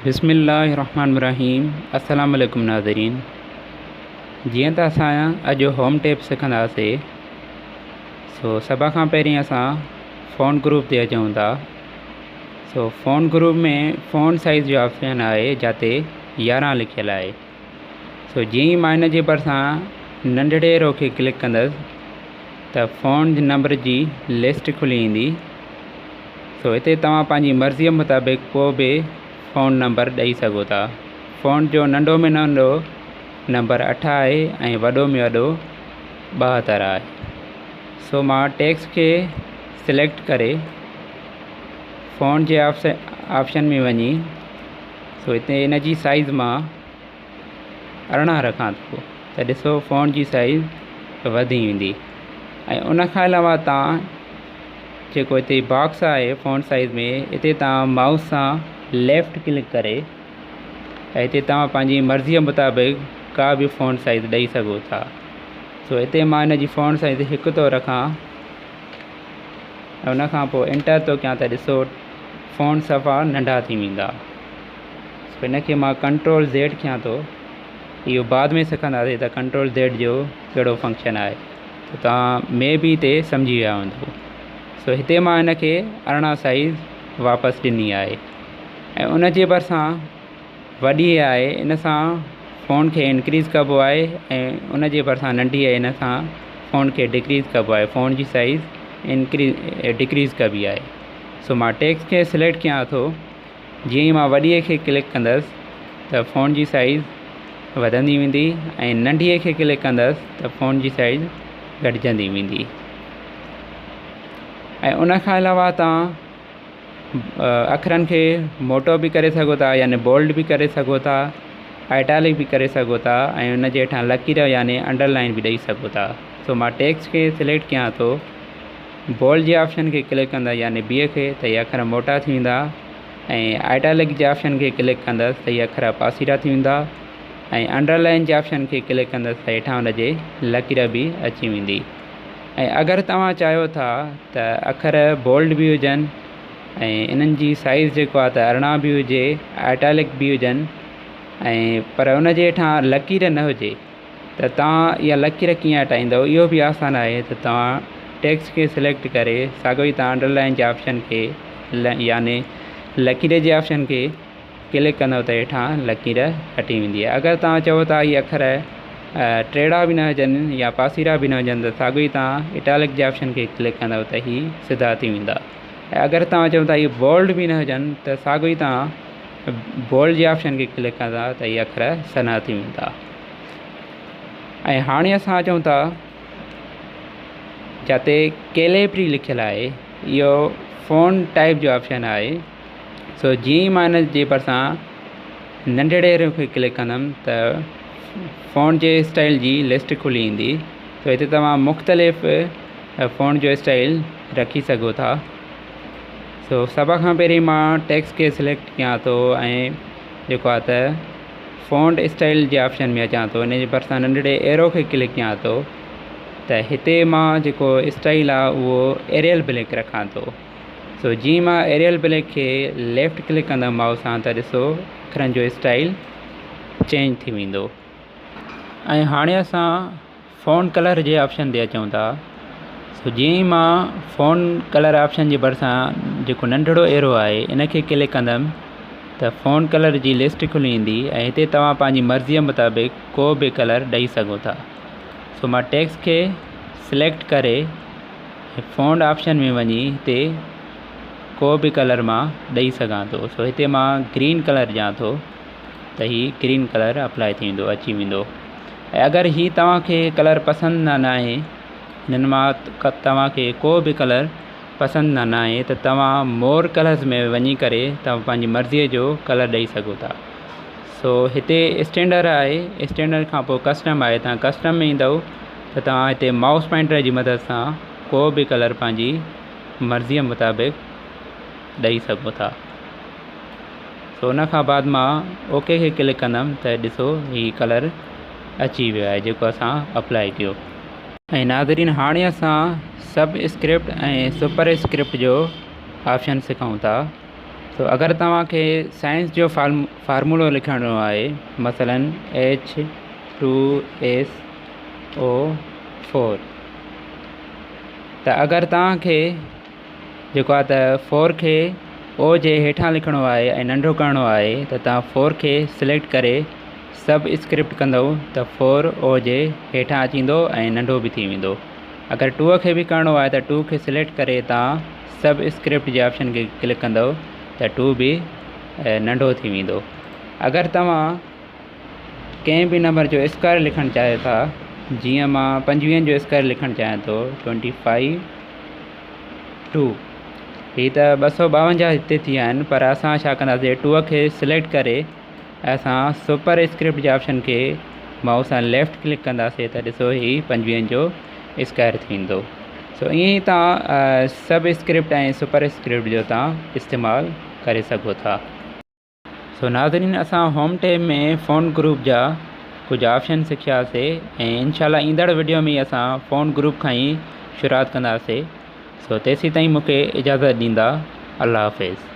بسم الله الرحمن الرحيم السلام عليڪم ناظرين جيئن ته اسان اڄ هوم ٽيپ سکنداسي سو سڀ کان پهرين اسان فون گروپ تي اچون ٿا سو فون گروپ ۾ فون سائز جو آپشن آهي جاتي 11 لکيل آهي سو جيئن ئي مان ان جي ڀرسان ننڍڙي ايرو کي ڪلڪ ڪندس ته فون نمبر جي لسٽ کلي ايندي. سو هتي توهان پنهنجي مرضيء مطابق ڪو به فون نمبر ڏئي سگهو ٿا. فون جو ننڍو ۾ ننڍو نمبر اٺ آهي ۽ وڏو ۾ وڏو 72 آهي. سو مان ٽيڪس کي سليڪٽ ڪري فون جي آپشن ۾ وڃي سو هتي ان جي سائيز مان 18 رکان ٿو ته ڏسو فون جي سائيز وڌي ويندي ۽ ان کان علاوه تان جيڪو هتي باڪس آهي فون سائيز ۾ هتي تان مائوس سان ليفٽ ڪلڪ ڪري ۽ هتي توهان پنهنجي مرضيء مطابق ڪا به فون سائيز ڏئي سگهو ٿا. سو هتي مان هن جي فون سائيز هڪ ٿو رکان ۽ ان کان پوء انٽر ٿو ڪيان ته ڏسو فون صفا ننڍا ٿي ويندا. ان کي مان ڪنٽرول زيڊ ڪيان ٿو. اهو بعد ۾ سکنداسين ته ڪنٽرول زيڊ جو ڪهڙو فنڪشن آهي ته توهان مي بي تي سمجهي ويا هوندو. سو هتي مان ان کي 18 سائيز واپس ڏني آهي ۽ ان جي ڀرسان وڏي آهي ان سان فون کي انڪريز ڪبو آهي ۽ ان جي ڀرسان ننڍي آهي ان سان فون کي ڊڪريز ڪبو آهي، فون جي سائيز انڪريز ڊڪريز ڪبي آهي. سو مان ٽيڪس کي سليڪٽ ڪيان ٿو. جيئن ئي مان وڏيء کي ڪلڪ ڪندس ته فون جي سائيز وڌندي ويندي ۽ ننڍيء کي ڪلڪ ڪندس ته فون جي سائيز گهٽجندي ويندي. ۽ ان کان علاوه توهان اکرن کي موٽو به ڪري سگهو ٿا يعني بولڊ به ڪري سگهو ٿا، آئٽالڪ به ڪري سگهو ٿا ۽ ان جي هيٺان لڪير يعني انڊر لائن به ڏئي سگهو ٿا. سو مان ٽيڪسٽ کي سليڪٽ ڪيان ٿو. بولڊ جي آپشن کي ڪلڪ ڪندا يعني بي کي ته هي اکر موٽا ٿي ويندا ۽ آئٽالڪ جي آپشن کي ڪلڪ ڪندس ته هي اکر پاسيرا ٿي ويندا ۽ انڊر لائن جي آپشن کي ڪلڪ ڪندس ته هيٺان ان جي لڪير به اچي ويندي. ۽ اگر توهان چاهيو ٿا ته اکر بولڊ به هجن ۽ انهن جي سائيز جيڪو آهي ته 18 به هجي، آئٽالڪ به هجن ۽ پر ان جي هيٺان لڪير نه هجي ته توهان اها لڪير ڪيئن هٽائيندؤ؟ اهو به آسان آهي ته توهان ٽيڪسٽ کي سليڪٽ ڪري ساڳيو ئي توهان انڊر لائن جي آپشن کي يعني لڪير جي آپشن کي ڪلڪ ڪندؤ ته هيٺان لڪير هٽي ويندي. اگر توهان چئو ٿا اهي اکر ٽيڙا به نه هجن يا پاسيرا به نه هجن ته ساڳيو ئي توهان اٽالڪ جي آپشن کي ڪلڪ ڪندؤ ته هي سڌا ٿي ويندا. ۽ اگر توهان چئو ٿا اهي بولڊ به نه هجن ته ساڳيو ئي توهان بولڊ جي آپشن کي ڪلڪ ڪندا ته اهي اکر سنها ٿي ويندا. ۽ هاڻي اسان اچون ٿا جتي ڪيليبري لکيل آهي، اهو فون ٽائپ جو آپشن آهي. سو جيئن ئي مان ان جي ڀرسان ننڍڙي ايرو کي ڪلڪ ڪندم ته فون جي اسٽائل جي لسٽ کلي ايندي. سو هتي توهان مختلف فون جو اسٽائل رکي سگهو ٿا. سو سڀ کان پهرين مان ٽيڪسٽ کي سليڪٽ ڪيان ٿو ۽ جيڪو آهي ته فونٽ اسٽائل جي آپشن ۾ اچان ٿو، ان جي ڀرسان ننڍڙي ايرو کي ڪلڪ ڪيان ٿو ته هتي مان جيڪو اسٽائل آهي اهو ايريل بليڪ رکان ٿو. سو جيئن مان ايريل بليڪ کي ليفٽ ڪلڪ ڪندم مائوس سان ته ڏسو اکرن جو اسٽائل چينج ٿي ويندو. ۽ هاڻي اسان فون ڪلر جي آپشن تي اچون ٿا. سو جيئن ئي مان فون ڪلر آپشن جي ڀرسان جيڪو ننڍڙو ايرو آهي ان کي ڪلڪ ڪندم ته فون ڪلر جي لسٽ کلي ايندي ۽ هتي توهان پنهنجي مرضيء مطابق ڪو به ڪلر ڏئي سگهو ٿا. سو مان ٽيڪسٽ کي سليڪٽ ڪري فونٽ آپشن ۾ وڃي هتي ڪو به ڪلر مان ڏئي سگهان ٿو. سو هتي مان گرين ڪلر ڏيان ٿو ته هي گرين ڪلر اپلائي ٿي ويندو، اچي ويندو. ۽ اگر هي توهان کي ڪلر پسند نه ناهي، هنن مان توهان کي ڪو به ڪلر پسند نه ناهي ته توهان مور ڪلرز ۾ وڃي ڪري توهان پنهنجي مرضيء جو ڪلر ڏئي سگهو ٿا. سو هتي اسٽينڊر آهي، اسٽينڊر کان پوء ڪسٽم آهي. توهان ڪسٽم ۾ ايندؤ ته توهان هتي مائوس پوائنٽر جي مدد سان ڪو به ڪلر پنهنجي مرضيء مطابق ڏئي سگهو ٿا. سو ان کان بعد مان اوڪي کي ڪلڪ ڪندم ته ڏسو هي ڪلر اچي ويو آهي جيڪو اسان اپلائي ڪيو. ۽ ناظرين هاڻي اسان سب اسڪرپٽ ۽ سپر اسڪرپٽ جو آپشن سکون ٿا. سو اگر توهان کي سائنس جو فارمولو لکڻو آهي مثلا ايڇ ٽو ايس او 4، ته اگر توهان کي جيڪو آهي ته 4 کي او جي هيٺان لکڻو آهي ۽ ننڍو ڪرڻو آهي ته توهان 4 کي سليڪٽ ڪري سب اسڪرپٽ ڪندؤ ته 4 او جي هيٺان اچي ويندو ۽ ننڍو به ٿي ويندو. اگر 2 کي به ڪرڻو آهي ته 2 کي سليڪٽ ڪري توهان سب اسڪرپٽ جي آپشن کي ڪلڪ ڪندؤ ته 2 به ننڍو ٿي ويندو. اگر توهان ڪنهن به نمبر جو اسڪوائر لکڻ چاهيو ٿا، جيئن مان 25 جو اسڪوائر لکڻ چاهيان ٿو، 25 2، هي ته 252 هتي ٿي ويا آهن، پر اسان ڇا ڪنداسين، 2 کي سليڪٽ ڪري اسان سپر اسڪرپٽ جي آپشن کي مائوس سان ليفٽ ڪلڪ ڪنداسين ته ڏسو هي 25 جو اسڪوائر ٿيندو. سو ائين ئي توهان سب اسڪرپٽ ۽ سپر اسڪرپٽ جو توهان استعمال ڪري سگهو ٿا. سو ناظرين اسان هوم ٽيب ۾ فونٽ گروپ جا ڪجهه آپشن سکياسي ۽ انشاء الله ايندڙ وڊيو ۾ اسان فونٽ گروپ کان ئي شروعات ڪنداسي. سو تيسين تائين مونکي اجازت ڏيندا. الله حافظ.